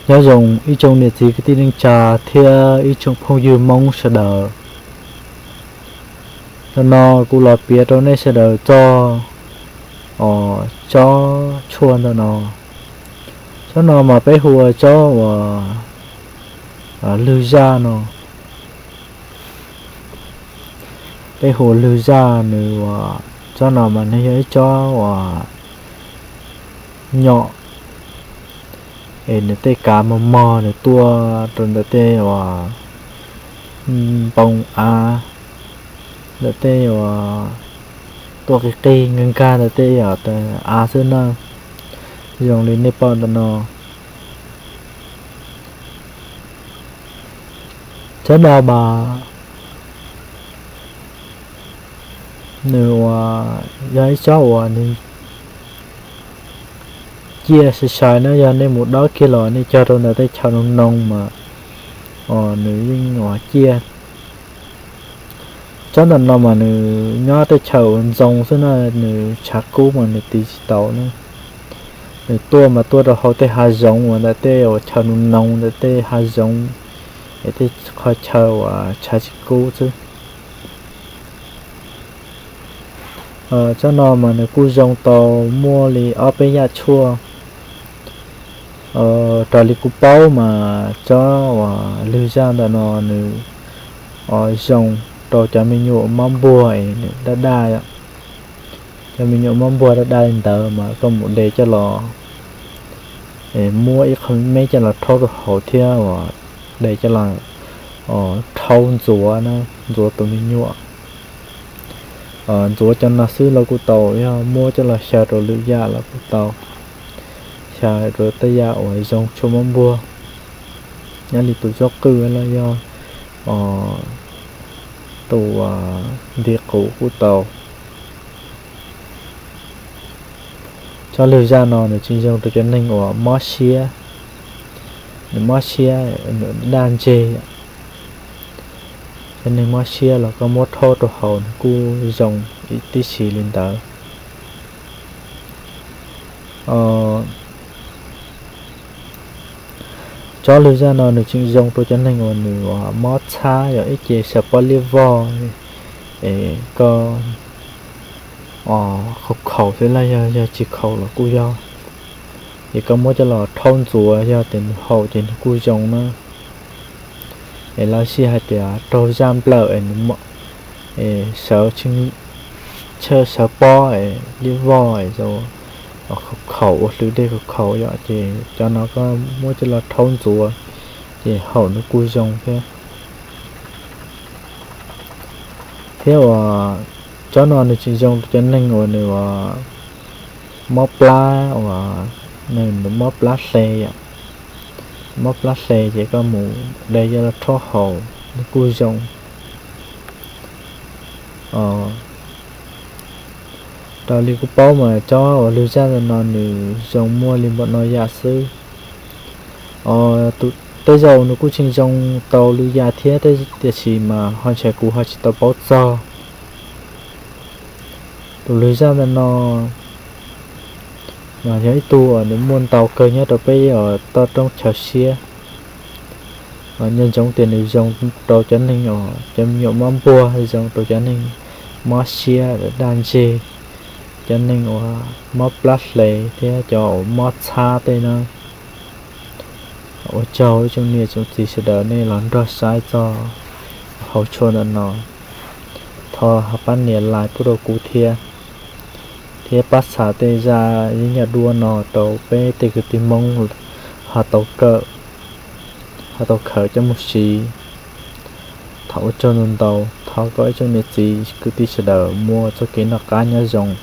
Nyob zoo ib tsoom niam txiv kwv tij neej tsa thiab ib tsoom phooj ywg Hmoob sawv daws. Ntawm no kuv los piav rau nej sawv daws txog tsob tshuaj ntawm no. Tsob no mas peb hu ua tsob uas lwg zaj no. Peb hu lwg zaj nws uas tsob no mas nws yog ib tsob uas nyom es nws tej kav mos mog nws tuaj rau ntawm tej uas npoo av, ntawm tej uas tuaj qig qig nkag nkag ntawm tej uas av xwb na, zoo li nej pom ntawm no. Tsob no mas nws uas yog ib tsob uas nws ciaj sai sai na, yog nej mus dob kiag los nej cog rau ntawm tej chaw noo noo mas nws yeej uas ciaj. Tsob ntawm no mas nws nyob tej chaw uas ntxoo xwb na, nws tshav kub mas nws tiv tsis tau na. Nws tuaj mas tuaj rau hauv tej hav zoov uas ntawm tej uas chaw noo noo ntawm tej hav zoov es tej qhov chaw uas tshav tsis kub xwb. Tsob no mas nws kuj zoo tau muaj li ob peb yam tshuaj. Raws li kuv paub mas tsob uas lwg zaj ntawm no nws zoo rau cov me nyuam mob npuag es nws daj daj. Cov me nyuam mob npuag daj daj li ntawd mas koj mus de coj los, muab ib qho me coj los rhaub rau hauv thiab uas de coj los rhaub ntxuav na, ntxuav tus me nyuam. Ntxuav cov no xwb los kuj tau, yog muab coj los xyaw rau lwm yam los kuj tau, xyaw rau tej yam uas zoo tshuaj mob npuag, nyob li tus zaub qwj los yog tus nti qus kuj tau. Tsob lwg zaj no nws tseem zoo rau cov neeg uas mob siab, nws mob siab, nws daj ntseg. Cov neeg mob siab los koj muab rhaub rau hauv nws kuj zoo tib si li ntawd. Tsob lwg zaj no nws tseem zoo rau cov neeg uas nws mob txhab, yog ib ce sawv pob liab vog es koj khaus khaus xwb los yog, yog tsis khaus los kuj yog. Es koj muab coj los rhaub ntxuav yog tias nws haum ces nws kuj zoo na. Es lawv sij hais tias raug zaj nplawm es nws sawv, sawv pob es liab vog es khaus khaus ua hlwv dej khaus khaus yom, ces cov no koj muab coj los rhaub ntxuav ces haum nws kuj zoo thiab. Thiab uas tsob no nws tseem zoo rau cov neeg uas nws mob plab, uas nws mob plab hle yom. Mob plab hle ces koj mus de coj los rhaub haus nws kuj zoo. Raws li kuv paub mas tsob uas lwg zaj ntawm no nws zoo muaj li npaum no yam xwb. Tej zaum nws kuj tseem zoo tau lwm yam thiab, tiam sis mas ho ntshai kuv ho tsis tau paub txog. Tus lwg zaj ntawm no mas yog ib tug uas nws muaj ntau kawg nyob rau peb uas toj roob chaw siab. Nco ntsoov tias nws zoo rau cov neeg uas cov me nyuam mob npuag, zoo rau cov neeg mob siab daj ntseg, cov neeg uas mob plab hle thiab cov uas mob txhab tej na. Ua tsaug ib tsoom niam tsoom txiv sawv daws nej los nrog saib txog hauv tshuaj ntawm no. Thov ho pab nias like pub rau kuv thiab, thiab pab xa tej zaj yeeb yam dua no rau peb tej kwv tij Hmoob ho tau kawm, ho tau khaws coj mus siv. Thov ua tsaug ntau ntau, thov kom ib tsoom niam txiv kwv tij sawv daws muaj txoj kev noj qab nyob zoo.